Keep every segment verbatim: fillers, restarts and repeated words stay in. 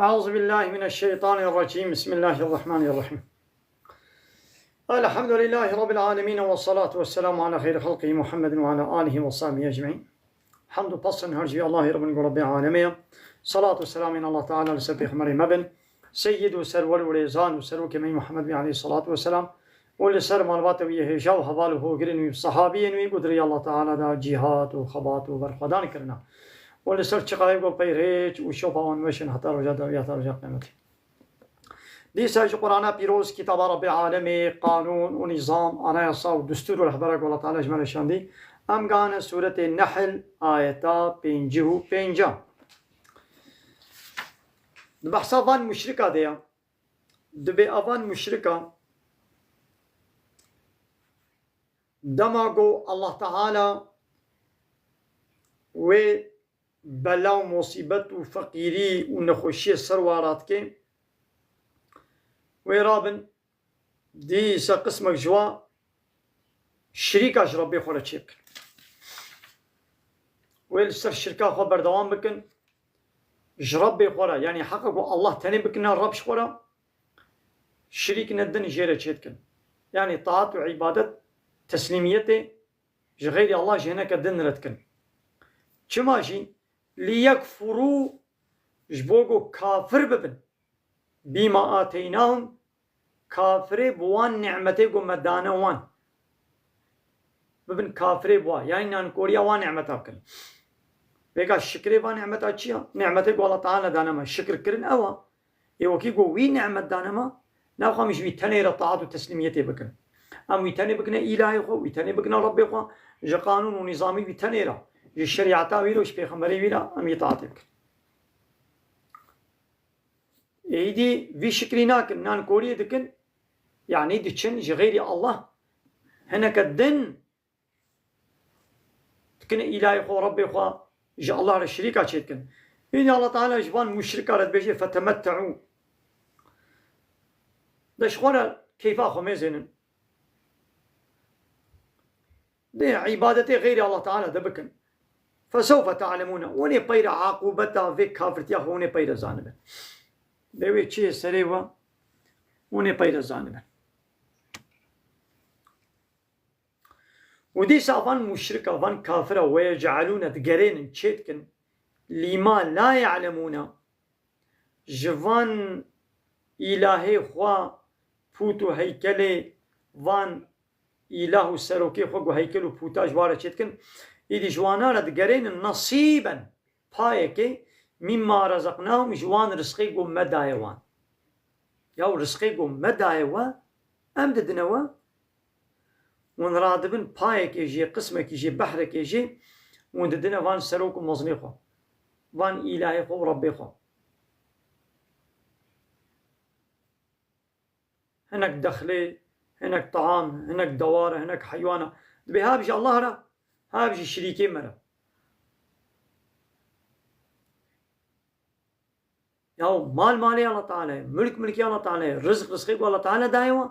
أعوذ بالله من الشيطان الرجيم. بسم الله الرحمن الرحيم. الحمد لله رب العالمين، والصلاة والسلام على خير خلقه محمد وعلى آله وصحبه أجمعين. Hemd û pestin her ji vî Allahê Rabbin ku Rabbê alemê ye. Salat û selamên Allah Teala li ser Pêxemberê me bin. Seyyid û serwer û rêzan û serokê me Muhammed bî aleyhissalatu vesselam. Û li ser malbata wî hêja û heval û hogirên wî û sahabiyên wî ku di rêya Allah Teala de cîhat û xebat û berxwedan kirina. Û li ser çiqayê ku pey rêç û şopa wan weş in heta roja dawî, heta roja qiyametê. Dîsa ji Qur'ana pîroz, kitaba Rabbê alemê, qanûn û nîzam, anayasa û destûr û rehbera ku Allah Teala ji me re şandî, em gane sûretê Nehl, ayeta pêncî û pênca. Di behsa van muşrika de ya. Dibê avan muşrika dema ku Allah Teala wê bela û musîbet û feqîrî û nexweşiyê ser wa radike, wê rabin dîsa qismek ji wa şirîka ji Rabbê xwe re çêbikin. Wê li ser şirka xwe berdewam bikin. Ji Rabbê xwe re, yanî heqa ku Allah tenê bikine Rab ji xwe re, şirîkine din jê re çêdikin. Yanî taat û îbadet, teslîmiyetê ji xeyrî Allah ji hineke din re dikin. Çima jî? Liyekfurû, ji bo ku kafir bibin. Bîma ateynahum, kafirê bi wan nîmetê ku me dane wan. Bibin kafirê bi wa, yanî nankoriya wan nîmeta bikin. Vêga şikrê van nîmeta çi ya? Nîmetê ku Allah Teala dane me, şikir kirin ew a. Ê wekî ku wî nîmet dane me, naxwe em ji wî tenê re taat û teslîmiyetê bikin. Em wî tenê bikine îlahê xwe, wî tenê bikine Rebbê xwe, ji qanûn û nîzamî wî tenê re, ji şerîeta wî re û ji pêxemberê wî re em yê taatê bikin. Êdî vî şikrî nakin, nankoriyê dikin, yanî diçin ji xeyrî Allah hineke din dikine îlahê xwe, Rebbê xwe, ji Allah re şirîka çêdikin. Êdî Allah Teala ji van muşrika re dibêje, "Fetemette'û." De ji xwe re keyfa xwe mêzênin. Dê îbadetê xeyrî Allah Teala de bikin. Fesewfe te'lemûne. Hûn ê peyre aqûbeta vê kafirtiya xwe hûn ê peyre zanibin. Dê wê çi yê serê we, hûn ê peyre zanibin. Û dîsa van muşrika, van kafira, we yece'elûne, digerênin, çêdikin, lîma la ye'lemûne, ji van îlahê xwe pût û heykelê van îlah û serokê xwe ku heykel û pûta ji wa re çêdikin, êdî ji wana re digerênin nesîben, payekê, mîmma rezeknahum, ji wan rizqê ku me daye wan. Ya rizqê ku me daye we, em didine we, hûn radibin payekê jê, qismekî jê, behrekê jê, hûn didine van serok û mezinê xwe, van îlahê xwe û Rebbê xwe. Hinek dexlê, hinek taam, hinek dewar e, hinek heywan e. Dibê ha bijî Allah re, ha bijî şirîkê me re. Ya mal malê Allah Teala ye, mulk mulkê Allah Teala ye, rizq rizqê ku Allah Teala daye we,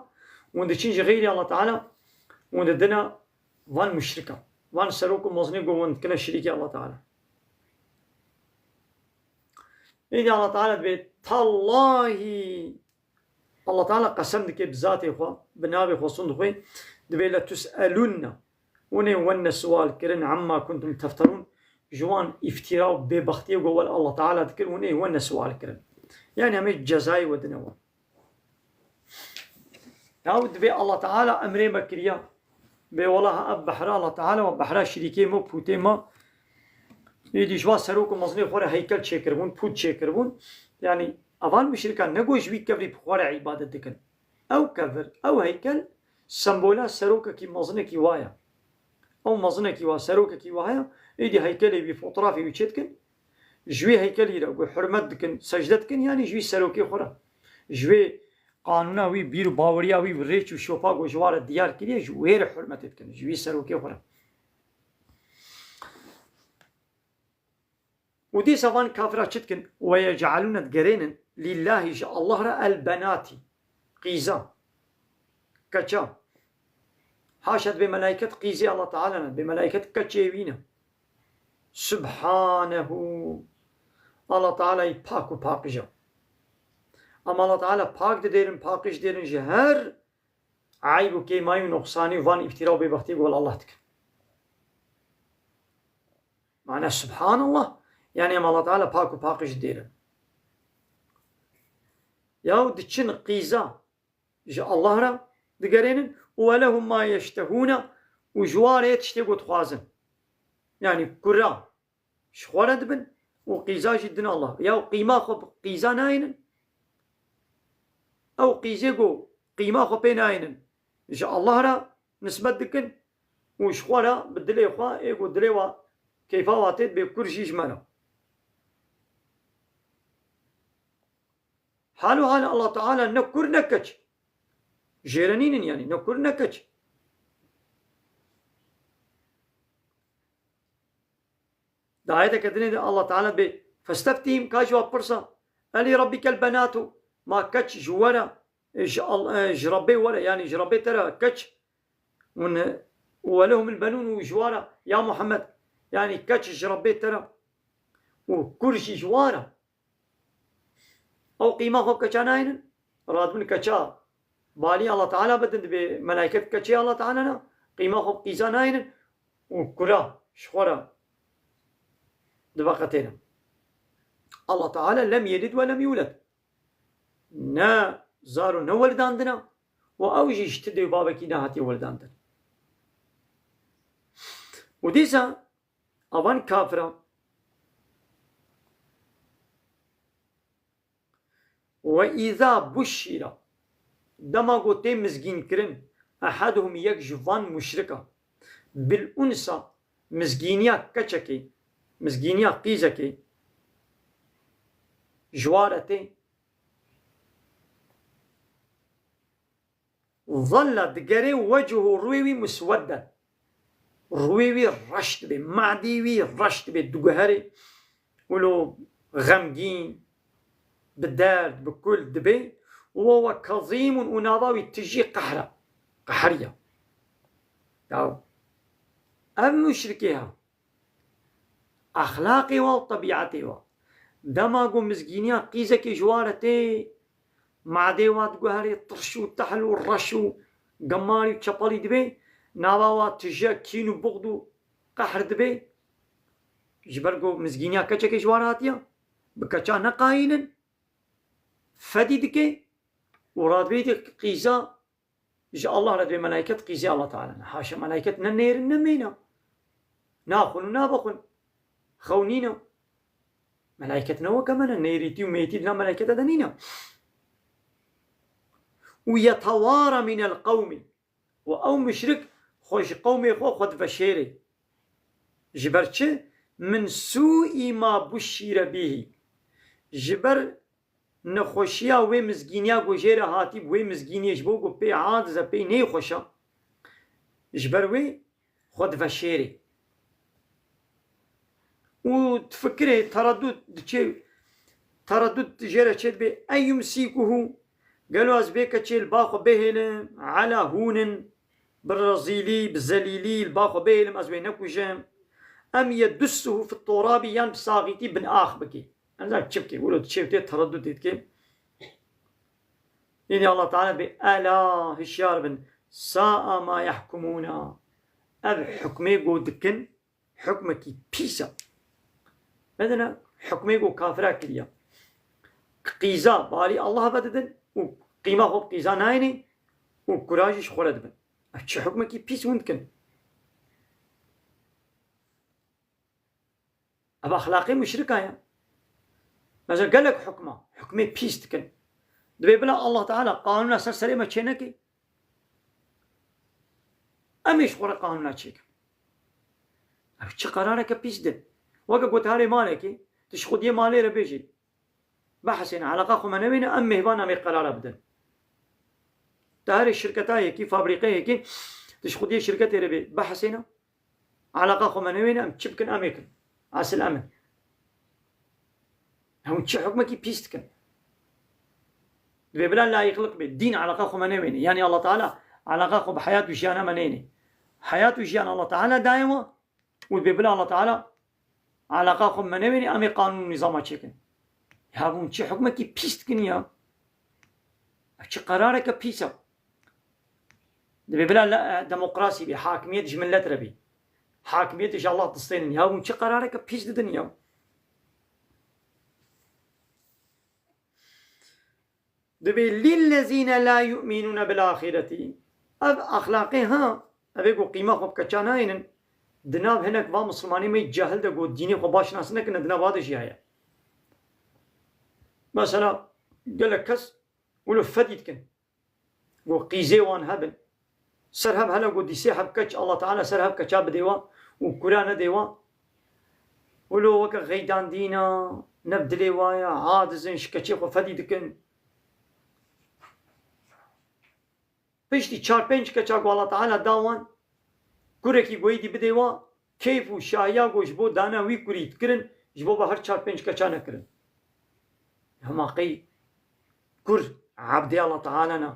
hûn diçin ji xeyrî Allah Teala, hûn didine van muşrika, van serok û mezinê ku hûn dikine şirîkê Allah Teala. Êdî Allah Teala dibê, tallahî, Allah Teala qesem dike bi zatê xwe, bi navê xwe, sund xwe, dibê, "Letus'elunne." Hûn ê wene siwal kirin, "Amma kuntum tefterûn." Ji wan îftîra û bêbextiyê ku wel Allah Teala dikir, hûn ê wene siwal kirin. Yanî em ê cezayê we dine we. Ya dibê Allah Teala emrê me kiriya. Bê wela ha ev behra Allah Teala we behra şirîkê me, pûtê me. Êdî ji va serok û mezinê xwe re heykel çêkiribûn, pût çêkiribûn. Yanî evan muşrika ne ku ji wî kevirî bi xwe re îbadet dikin. Ew kevir, ew heykel sembola serokekî mezinekî wa ye. Ew mezinekî wa, serokekî wa heye, êdî heykelê wî, fotoğrafê wî çêdikin. Ji wî heykelî re ku hurmet dikin, secde dikin, yanî ji wî serokê xwe re. Ji wê qanûna wî, bîr û baweriya wî, rêç û şopa ku ji wa re diyar kiriye, ji wê re hurmetê dikin, ji wî serokê xwe re. Û dîsa van kafira çi dikin? "Ve yece'elûne", digerênin, "lillahî", ji Allah re, "el benatî", qîza, keça. Haşa, dibê melaiket qîzê Allah Teala ne, dibê melaiket keçê wî ne. Subhanehu. Allah Teala yî pak û paqij e. Ama Allah Teala pak didêrin, paqij dêrin ji her eyb û kêmayî û noqsanî û van îftira û bêbextiyê ku wela Allah dikin. Mane subhanallah. Yani em Allah Teala pak û paqij dêrin. Yaw diçin qîza ji Allah re digerênin û "Ve lehum ma yeştehûne" û ji wa re yê tiştê ku dixwazin. Yani kura ji xwe re dibin û qîza jî din Allah. Yaw qîma xwe bi qîza nayînin? Ew qîzê ku qîma xwe pê nayînin, ji Allah re nisbet dikin û ji xwe re bi dilê xwe, ê ku dilê wa keyfa wa tê dibê kur jî ji me re. Hal û hal Allah Teala ne kur ne keç. Jê re nînin yani, ne kur ne keç. Di ayeteke dinê de Allah Teala bê, "Festeftihim", ka ji wa pirsa, "Elî Rabbikel benatu", ma keç ji we re, e, ji Al-, e, ji Rebbê we re, yani ji Rebbê te re keç, hûn, e, "Welehumul benûn", û ji wa re, ya Muhammed, yani keç ji Rebbê te re, û kur jî ji wa re. Ew qîma xwe bi keça nayînin, radibin keça balî Allah Teala bidin, dibê melaiket keçê Allah Teala ne, qîma xwe bi qîza nayînin û kura ji xwe re diveqetênin. Allah Teala lem yelid ve lem yulad. Ne zar û ne weldandina û ew jî ji ti dê û babekî nehatiye weldandin. Û dîsa Avan kafira. "Ve îza buşşira", dema ku tê mizgînkirin, "ehaduhum", yek ji van muşrika, "bil unsa", mizgîniya keçekê, mizgîniya qîzekê, ji wa re tê, "Zalla", digerê, "wechuhu", rûyê wî, "muswedden", rûyê wî reş dibe, madî wî reş dibe, diguherê, wilo xemgîn, bi derd, bi kul dibe, "ve huve kezîmun", û nava wî tijî qehra, qeheriya. Ya, ev muşrikê ha. Exlaqê wa û tebîetê wa. Dema ku mizgîniya qîzekê ji wa re tê, madê wa diguherê tirş û tehl û reş û gemarî û çepelî dibe, nava wa tije kîn û buxd û qehr dibe. Ji ber ku mizgîniya keçekê ji wa re hatiye, bi keça neqayînin, fedî dike û radibê qîza ji Allah re dibê, melaiket qîzê Allah Teala ne. Haşa, melaiket ne nêr in ne mêna. Naxwin û nabixwin. Xew nîne. Melaiket ne weke me ne. Nêrîtî û mêtî di nav melaikete de nîne. Û yetewara minel qewmî. Û ew muşrik xwe ji qewmê xwe xwe diveşêrê. Ji ber çi? Min sûî ma buşşîre bîhî. Ji ber nexweşiya wê mizgîniya ku jê re hatî, wê mizgîniyê ji bo ku pê aciz e, pê neyxweş e, ji ber wê xwe diveşêrê. Û difikirê, teredût diçê, teredût jê re çêdibe, en yumsîkuhu, gelo ez vê keçê li ba xwe bihêlim, ela hûnin, bi rezîlî, bi zelîlî li ba xwe bihêlim, ez wê nekujim, em yedussuhu fit turabî, yan bi saxîtî bin ax bikî. Ez çi bikî? Wilo diçê tê teredûtê dike. Yine Allah Teala bê, ela, hişyar bin, saa ma yahkumûna. Ev hukmê ku dikin, hukmekî pîs e. Medine hukmê ku kafira kiriye. Qîza balî Allah vedidin û qîma xwe bi qîza nayênê û kura jî ji xwe re dibin. Ev çi hukmekî pîs hûn dikin? Ev exlaqê muşrika ye. Mesela gelek hukma, hukmê pîs dikin. Dibê bila Allah Teala qanûna ser serê me çênekê. Em ê ji xwe re qanûna çêkin. Ev çi qerareke pîs din. Weke ku te herê malekê, tu ji xwediyê malê re bêjî, "Behsêne, eleqa xwe me newêne, em mêvan em ê qerara bidin." Te herê şirketa yekî, fabrîqeyekî, tu ji xwediyê şirketê re bê, "Behsêne, eleqa xwe me newêne, em çi bikin, em ê kin. Esil em in." Hûn çi hukmekî pîs dikin? Divê bila layîqlik bê. Dîn eleqa xwe me newêne. Yanî Allah Teala eleqa xwe bi heyat û jiyana me neyne. Heyat û jiyan Allah Teala daye we. Û dibê bila Allah Teala eleqa xwe me newênî, em ê qanûn û nîzama çêkin. Ya hûn çi hukmekî pîs dikin ya? Ev çi qerareke pîs e. Dibê bila le-, demokrasî bê, hakimiyet ji milet re bê. Hakimiyetê ji Allah distênin. Ya hûn çi qerareke pîs didin ya. Dibê lillezîne la yu'minûne bil axîretî. Ev exlaqê ha, ev ê ku qîma xwe bi keça nayênin, di nav hinek va misilmanê me cahil de ku dînê xwe baş nas nekirine, di nav wa de jî heye. Mesela gelek kes wilo fedî dikin. Ku qîzê wan hebin. Ser hev hele ku dîsê hev keç, Allah Teala ser hev keça bidê wan û kura nedê wan. Wilo weke xeydandîna, ne bi dilê wa ya, ha dizin ji keçê xwe fedî dikin. Piştî çar pênc keça ku Allah Teala da wan, kurekî goyî dî bidê wan, keyf û şahiya ku ji bo dana wî kurî dikirin, ji bo ve her çar pênc keça nekirin. Hema qey kur ebdê Allah Teala ne,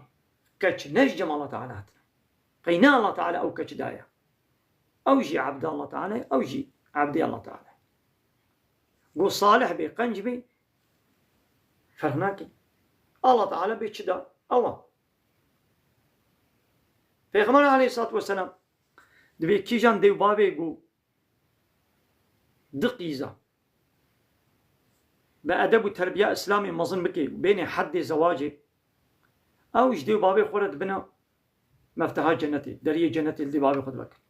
keç ne ji cem Allah Teala hatine. Qey ne Allah Teala ew keç daye. Ew jî ebdê Allah Teala ye, ew jî ebdê Allah Teala ye. Ku salih bê, qenc bê, ferq nake. Allah Teala bê çi da, ew e. Pêxember aleyhissalatu vesselam dibê kîjan dê û bavê ku di qîza bi edeb û terbiya Îslamê mezin bike û bênê heddê zewacê, ew ji dê û bavê xwe re dibine mefteha cenetê, deriyê cenetê li dê bavê xwe divekin.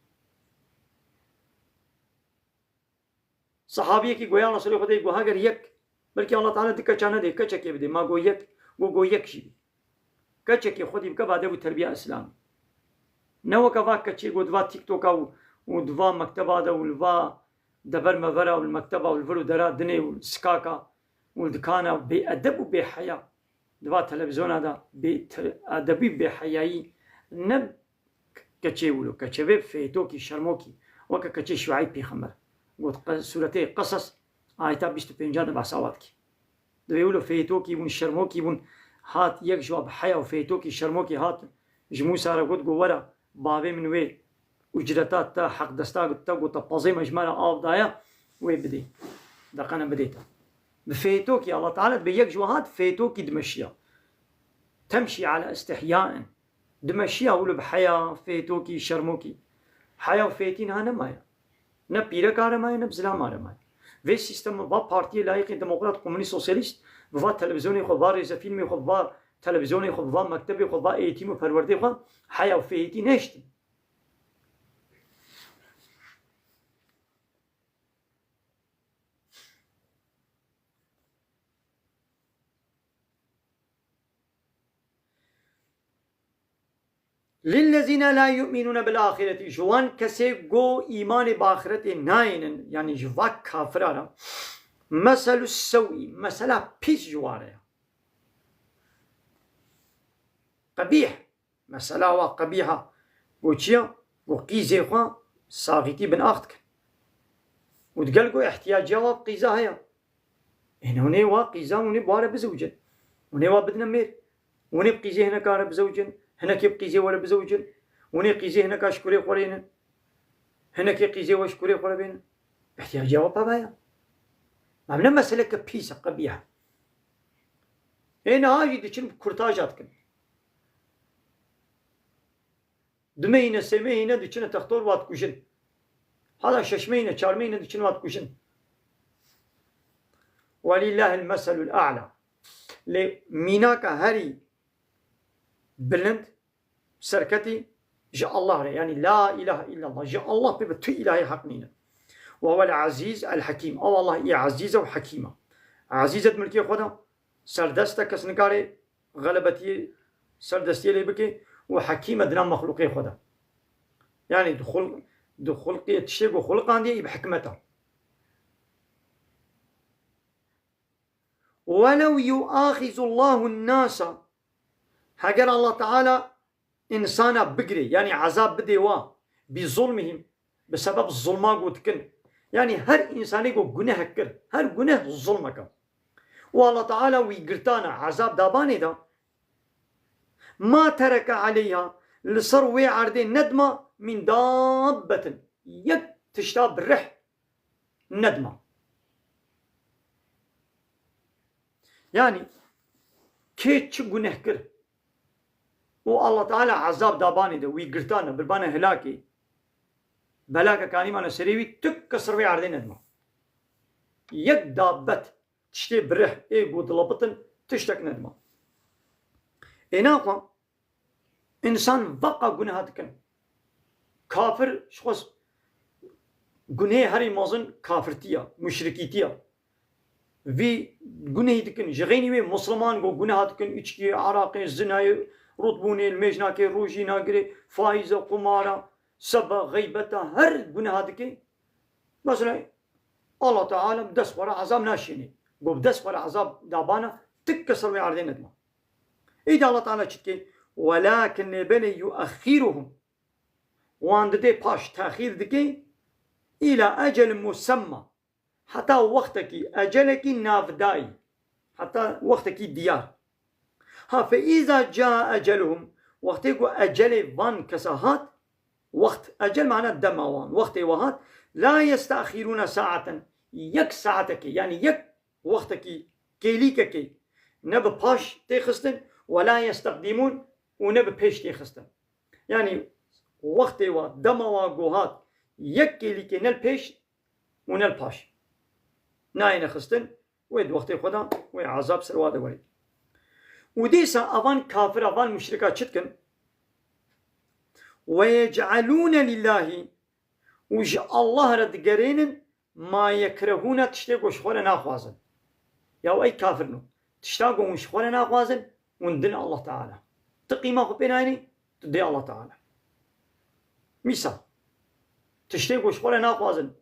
Sehabiyekî goya Resulê Xwedê got, heger yek, belkî Allah Teala di keça nedê, keçekê bidê, ma got yek, got, got yek jî bî. Keçekê xwedî bike bi edeb û terbiya Îslamê. Ne weke va keçê got di va TikToka û, û di va mekteba de û li va deber mevera û li mekteba û li vir û dera dinê û li sikaka û li dikana bê edeb û bê heya. Di va televizyona de bê te-, edebî bê heyayî ne keçê wilo, keçevê fêtokî, şermokî, weke keçê Şuayb pêxember. Got qe-, sûretê Qesas, ayeta bîst û pênca de behsa wa dikî. Divê wilo fêtokî bûn, şermokî bûn, hat yek ji wa bi heya û fêtokî, şermokî hat ji Mûsa re got, got, were, bavê min wê ucreta te, heqdesta te, got, te pezê me ji me re av daye, wê bidê. Deqene bidê te. Bi fêtokî, Allah Teala dibê yek ji we hat fêtokî dimeşiya. Temşî ala istihyain. Dimeşiya wilo bi heya, fêtokî, şermokî. Heya û fêtî niha nemaye. Ne pîreka re maye, ne bi zilama re maye. Vê sîstema, va partiyê layîqê demokrat, komunîst, sosyalîst, bi va televizyonê xwe, va rêzefîlmê xwe, va televizyonê xwe, va mektebê xwe, va eğitim û perwerdê xwe, heya û fêtî nehiştin. Lillezîne la yu'minûne bil axireti. Ji wan kesê go îmanê bi axiretê nayênin, yanî ji va kafira re, meselu sewî, mesela pîs ji wan re ye. Qebîh. Mesela wa qebîha. Go çi ya? Go qîzê xwe saxîtî bin ax dikin. Û digel go ihtiyaciya wa bi qîza heye. Ên hûnê wa qîza hûnê bi wa re bizewicin. Hûnê wa bidine mêr. Hûnê bi qîzê hineka re bizewicin. Hinekê bi qîzê we re bizewicin. Hûnê qîzê hineka ji kurê xwe re ênin. Hinekê qîzê we ji kurê xwe re bênin. Ihtiyaciya wa peva ya. Em ne meseleke pîs e, qebîh e. Ê niha jî diçin kurtaja dikin. Dimehîne, sêmehîne diçine textor wa dikujin. Hada şeşmehîne, çarmehîne diçin wa dikujin. Welîllahil meselul a'la. Lê mînaka herî bilind, serketî ji Allah re. Yanî la ilahe illallah. Ji Allah pê bi tu ilahê heq nîne. Ve huwel azîz el hekîm. Ew Allah î ezîz e û hekîm e. Ezîz e di milkê xwe de, serdest e, kes nikare xelebetiyê, serdestiyê lê bike û hekîm e di nav mexlûqê xwe de. Yanî di xul-, di xulqê tiştê ku xuliqandiye, î bi hikmet e. Welew yuaxizullahu nasa, heger Allah Teala însana bigirê, yanî ezab bidê wa, bi zulmihim, bi sebeb zulma ku dikin. Yanî her însanê ku guneh kir, her guneh zulmek e. Û Allah Teala wî girtana, ezab dabanê da. Ma tereke aleyha, li ser wê erdê nedima min dabbetin. Yek tişta bi rih nedima. Yanî kê çi guneh kir, û Allah Teala ezab dabanê de, wî girtane, birbane hilakê. Belake kanîmane serê wî, tu kesir wê erdê nedima. Yek dabet, tiştê birih, ê ku dilebitin, tiştek nedima. Ê naxwe, însan veqa guneha dikin. Kafir, ji xwe gunehê herî mezin kafirtiya, muşrikîtiya. Vî gunehî dikin. Ji xeynî wê Musliman go guneha dikin, içkiyê, eraqê, zinayê, rûtbûnê, li mêj nakê, rojî nagirê, faîze, qumara, seba, xeybeta, her guneha dike. Mesela Allah Teala bi dest xwe re ezab naşênê. Go bi dest xwe re ezab dabana, tik kesir wê erdê nedima. Îdî Allah Teala çi dike? Welakin lê belê yuexîruhum. Wan didê paş, texîr dike, îla ecelin musemma. Heta wextekî, ecelekî navdayî. Heta wextekî diyar. Ha, fe îza ca eceluhum, wextê ku ecelê van kesa hat, wext, ecel mana dema wan, wextê we hat, la yeste'xîrûne saeten, yek saetekê, yanî yek wextekî, kêlîkekê ne bi paş tê xistin, we la yesteqdîmûn û ne bi pêş tê xistin. Yanî wextê we, dema we ku hat, yek kêlîkê ne li pêş û ne li paş nayêne xistin, wê di wextê xwe de wê ezab ser wa de were. Û dîsa evan kafira, van muşrika çi dikin? Ve yec'elûne lillâhi, û ji Allah re digerênin ma yekrehûne, tiştê ku ji xwe re naxwazin. Ya ey kafirno, tişta ku hûn ji xwe re naxwazin, hûn din Allah Teala. Tu qîma xwe pê nayênî, tu dê Allah Teala. Mîsal, tiştê ku ji xwe re naxwazin,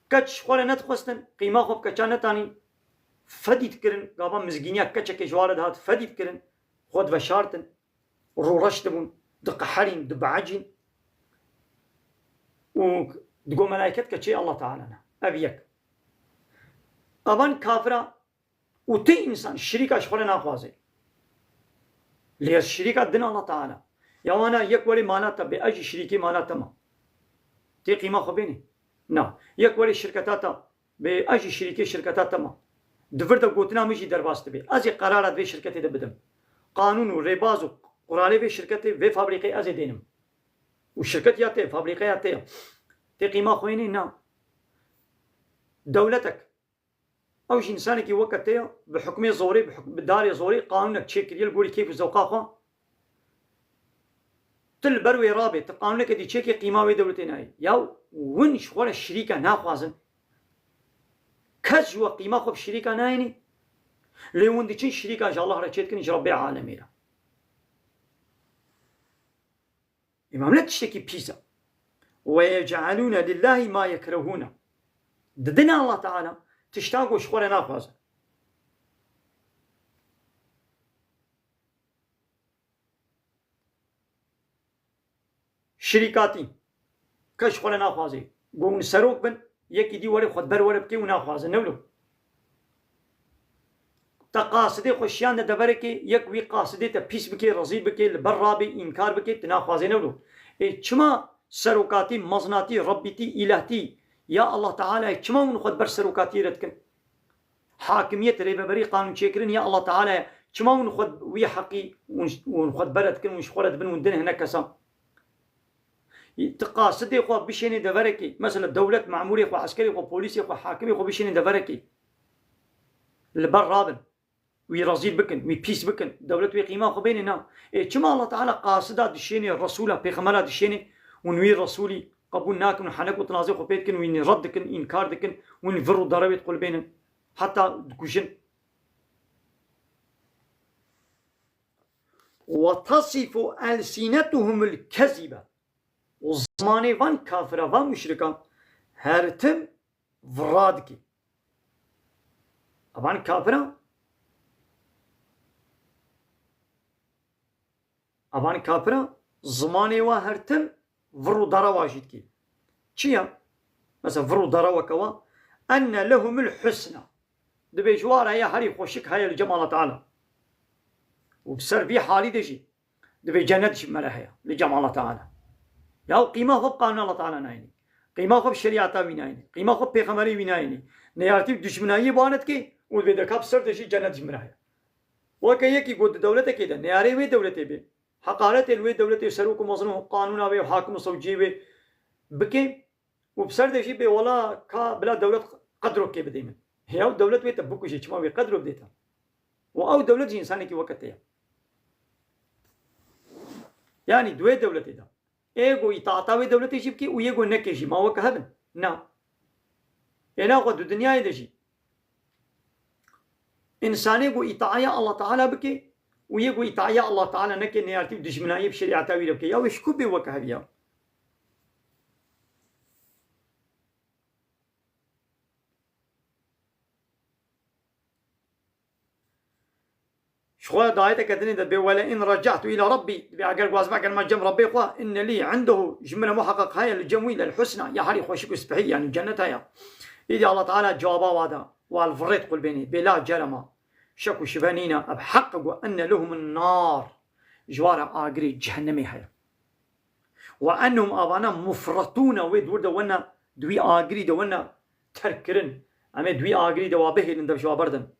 keç ji xwe re nedixwestin, qîma xwe bi keça netanî, fedî dikirin, gava mizgîniya keçekê ji wa re dihat, fedî dikirin, xwe diveşartin, rûreş dibûn, diqeherîn, dibeecîn û digo melaiket keçê Allah Teala ne. Ev yek. Evan kafira û ti însan şirîka ji xwe re naxwaze. Lê ez şirîka din Allah Teala. Ya wana yek werê mala te bê, ez jî şirîkê mala te ma. Tê qîma xwe bênê? Na. Yek werê şirketa te bê, ez jî şirîkê şirketa te ma. Di vir de gotina min jî derbas dibe. Ez ê qerara di vê şirketê de bidim. Qanûn û rêbaz û quralê vê şirketê, vê fabrîqê ez ê dênim. Û şirket ya te, fabrîqe ya te ye. Tê qîma xwe yênê? Na. Dewletek. Ew jî însanekî weke te ye, bi hukmê zorê, bi huk-, bi darê zorê qanûnek çêkiriye li gorî keyf û zewqa xwe. Tu li ber wê rabê, tu qanûneke dî çêkê, qîma wê dewletê nayê. Ya hûn ji xwe re şirîka naxwazin. Kes ji we qîma xwe bi şirîka nayênî. Lê hûn diçin şirîka ji Allah re çêdikin, ji Rebbê alemê re. Îmam ne tiştekî pîs e. Ve yec'elûne lillâhi ma yekrehûne. Didine Allah Teala tişta ku ji xwe re naxwaze. Şirîkatî. Kes ji xwe re naxwaze. Ku hûn serok bin, yekî dî were xwe ber were bike û naxwaze. Ne wilo. Te qasidê xwe şiyande deverekê, yek wî qasidê te pîs bike, rezîl bike, li ber rabê, înkar bike, tu naxwaze. Ne wilo. Ê çima serokatî, mezinatî, rebbîtî, îlehtî ya Allah Teala ye, çima hûn xwe di ber serokatiyê re dikin? Hakimiyet, rêveberî, qanûnçêkirin ya Allah Teala ye. Çima hûn xwe wî heqî hûn, hûn xwe di ber re dikin, hûn ji xwe re dibin, hûn din hinek kesan? Tu qasidê xwe bişênê deverekê, mesela dewlet, memûrê xwe, eskerê xwe, polîsê xwe, hakimê xwe bişênê deverekê. Li ber rabin. Wî rezîl bikin, wî pîs bikin. Dewlet wê qîma xwe bênê, na. Ê çima Allah Teala qasida dişênê, Resûla, Pêxemera dişênê, hûn wî Resûlî qebûl nakin û henek û tinazê xwe pê dikin, wî red dikin, înkar dikin, hûn vir û dara wê diqulbênin. Heta dikujin. Ve tasifu elsinetuhumul kezibe. Û zimanê van kafira, van muşrika her tim vira dike. Evan kafira, evan kafira zimanê wa her tim vir û dara wa jî dike. Çi ya? Mesela vir û dara weke wa, enne lehumul husna. Dibê ji wa re ya herî xweşik heye li cem Allah Teala. Û bi ser vî halî de jî dibê cennet ji me re heye li cem Allah Teala. Ya qîma xwe bi qanûn Allah Teala nayênî. Qîma xwe bi şerîeta wî nayênî. Qîma xwe bi pêxemberê wî nayênî. Neyartî bi duşminayiyê bi wan re dike û dibê deka bi ser de jî cennet ji me re heye. Weke yekî ku di dewletekê de neyarê wê dewletê bê, heqaretê li wê dewletê, serok û mezin û qanûna wê û hakim û sewciyê wê bike û bi ser de jî bê wela ka bila dewlet qedrokê bidê min. Ya dewlet wê te bikujê, çima wê qedro bidê te? Û ew dewlet jî însanekî weke te ye. Yanî di wê dewletê de ê ku îtaeta wê dewletê jî bikê û yê ku neke jî ma weke hev in. Na. Ê naxwe di dinyayê de jî însanê ku îtaeya Allah Teala bike û yê ku îtaeya Allah Teala neke, neyartî û dijminayî bi şerîeta wî re bike. Ya wê ji ku bê weke hev ya? Ji xwe di ayeteke dinê de bê, "Wele in reca'tu ila Rabbî", dibê eger ku ez vegerime cem Rabbê xwe, "inne lî indehu", ji min re muheqeq heye, "li cem wî lel husna", ya herî xweşik û spehî, yanî cennet heye. Îdî Allah Teala cewaba wa da, wa li vir rê diqulbênê, bê la cerema, şek û şibe nîne, ev heq e ku "inne lehumun nar", ji wa re agirê cehennemê heye. "Ve ennehum", avana, "mufretûne", wê di wir de wene, di wî agirî de wene terk kirin. Em ê di wî agirî de wa bihêlin, dev ji wa berdin.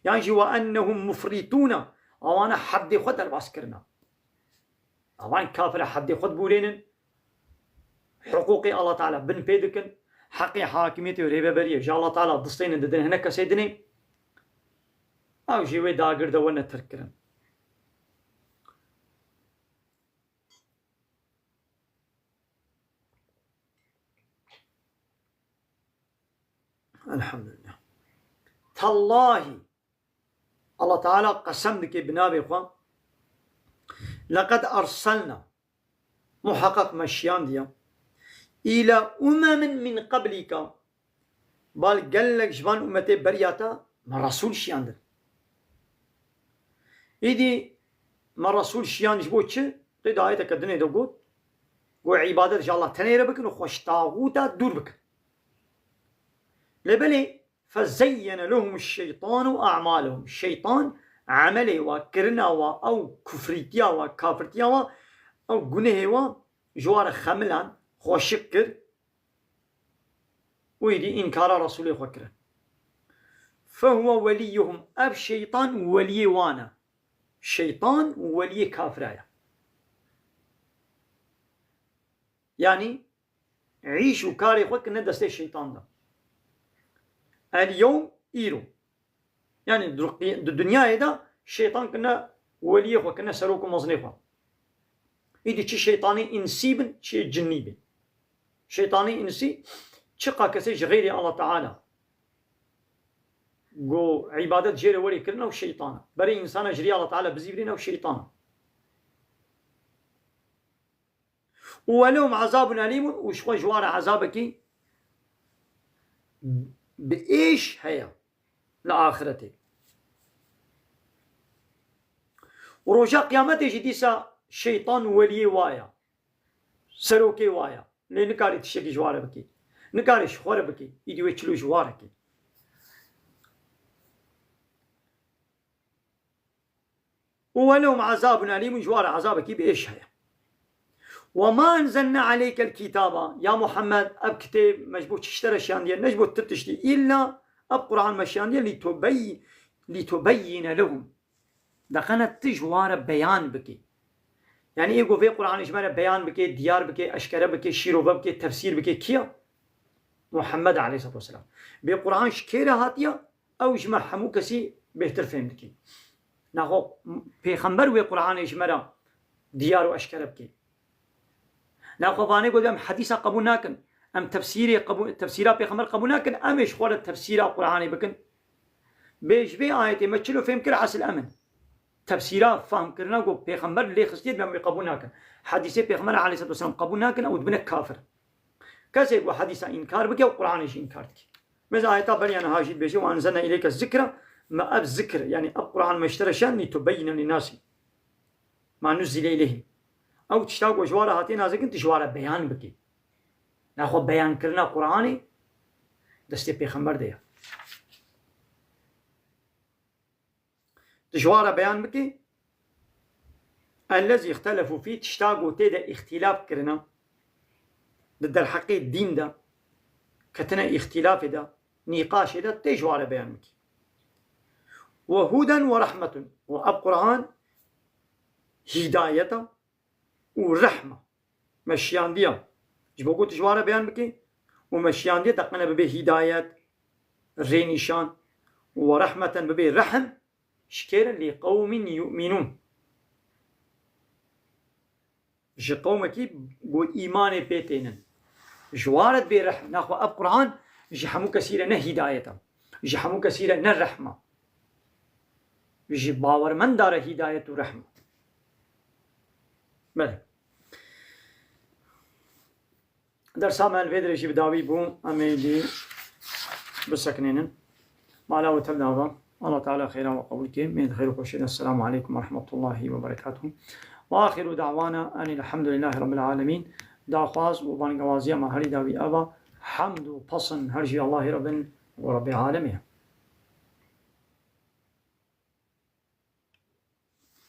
Yan jî "ve ennehum mufrîtûne", awana heddê xwe derbas kirine. Avan kafira heddê xwe dibûrênin, hiqûqê Allah Teala bin pê dikin, heqê hakimiyetê û rêveberiyê ji Allah Teala distênin, didin hinek kesê dinê. Ew jî wê dagir de wene terk kirin. Elhamdülillah. Tallahî, Allah Teala qesem dike bi navê xwe. Leqed erselna, muheqeq me şiyandiye. Îla umemin min qeblîka, bal gelek ji van umetê beriya te me resûl şiyandin. Îdî me resûl şiyand ji bo çi? Qî di ayeteke dinê de got, got, îbadet ji Allah tenê re bikin û xwe ji taxûta dûr bikin. Lê belê, "fezeyyene lehum şeytanu a'malehum", şeytan emelê wa, kirina wa, ew kufrîtiya wa, kafirtiya wa, ew gunehê wa ji wa re xemilan, xweşik kir. Û êdî înkara Resûlê xwe kirin. "Fehuwe weliyuhum", ev şeytan weliyê wan e. Şeytan weliyê kafira ye. Yanî îş û karê xwe kirine destê şeytan de. El yewm, îro. Yanî di, di dinyayê de şeytan kirine weliyê xwe, kirine serok û mezinê xwe. Îdî çi şeytanê însî bin, çi cinnî bin. Şeytanê însî çiqa kesê ji xeyrê Allah Teala go îbadet jê re werê kirin, ew şeytan e. Berê însana ji rî Allah Teala bizîvirîn, ew şeytan e. Û welehum azabun elîmun, û ji xwe ji wan re ezabekî bi êş heye li axiretê. Û roja qiyametê jî dîsa şeytan weliyê wa ya, serokê wa ya. Lê nikarî tiştekî ji wan re bikî. Nikarî ji xwe re bikî. Îdî wê çilo ji wan re kî. Û welehum azabun elîmun, ji wan re azabekî bi êş heye. Ve ma enzelna aleykel kitaba, ya Muhammed, ev kitêb me ji bo çi ji te re şiyandiye, ne ji bo tu tiştî, îlla ev Qur'an me şiyandiye, lîtubey-, lîtubeyyine lehum. Deqene tu ji wan re beyan bikî. Yanî ê ku vê Qur'anê ji me re beyan bike, diyar bike, eşkere bike, şîrove bike, tefsîr bike, kî ye? Muhammed aleyhisselatu vesselam. Bê Qur'an ji kê re hatiye? Ew ji me hemû kesî bêhtir fêm dikî. Naxwe pêxember wê Qur'anê ji me re diyar û eşkere bikî. Naxwe vanê got, em hedîsa qebûl nakin. Em tefsîrê qebûl, tefsîra pêxember qebûl nakin. Em ê ji xwe re tefsîra Qur'anê bikin. Bê ji vê ayetê me çilo fêm kir, esil em in. Tefsîra fehmkirina ku pêxember lê xistiye, em wê qebûl nakin. Hedîsê pêxember aleyhisselatu vesselam qebûl nakin, ew dibine kafir. Kesê ku hedîsa înkar bike, ew Qur'anê jî înkar dike. Mesela ayeta beriya niha jî dibêje, "Ve enzelna ileyke zikra", me ev zikr, yanî ev Qur'an me ji te re şand, "lîtubeyyine linnasî ma nuzzile ileyhim." Ew tişta ku ji wan re hatiye nazikin, tu ji wan re beyan bikî. Naxwe beyankirina Qur'anê destê pêxember de ye. Tu ji wan re beyan bikî. Ellezî ixtelefû fî, tişta ku tê de îxtîlaf kirine, di derheqê dîn de, ketine îxtîlafê de, nîqaşê de, tê ji wan re beyan bikî. Ve huden ve rehmetun. Û ev Qur'an hîdayeta û rehma. Meşiyandiya. Ji bo ku tu ji wan re beyan bikî û meşiyandiye teqine bibe hîdayet, rênîşan û we rehmeten bibe rehm, şikêre lî qewmin yu'minûn. Ji qewmekî ku îmanê pê tênin. Ji wan re bê rehm. Naxwe ev Quran ji hemû kesî re ne hîdayet e. Ji hemû kesî re ne rehm e. Ji bawermenda re hîdayet û rehm e. Belê. Dersa me li vê dirêjî bi dawî bû. Em ê dî bisekinênin. Mala we tev dava. Allah Teala xêra we qebûl ke. Mêd xêr û xweşê de. Esselamu aleykum ve rahmetullahi ve berekatuhu. Ve axiru da'wana enil hamdülillahi rabbil alemin. Daxwaz û bangewaziya me herî dawî eva. Hamd û pesin her jî Allahî re bin û Rebbê alemê.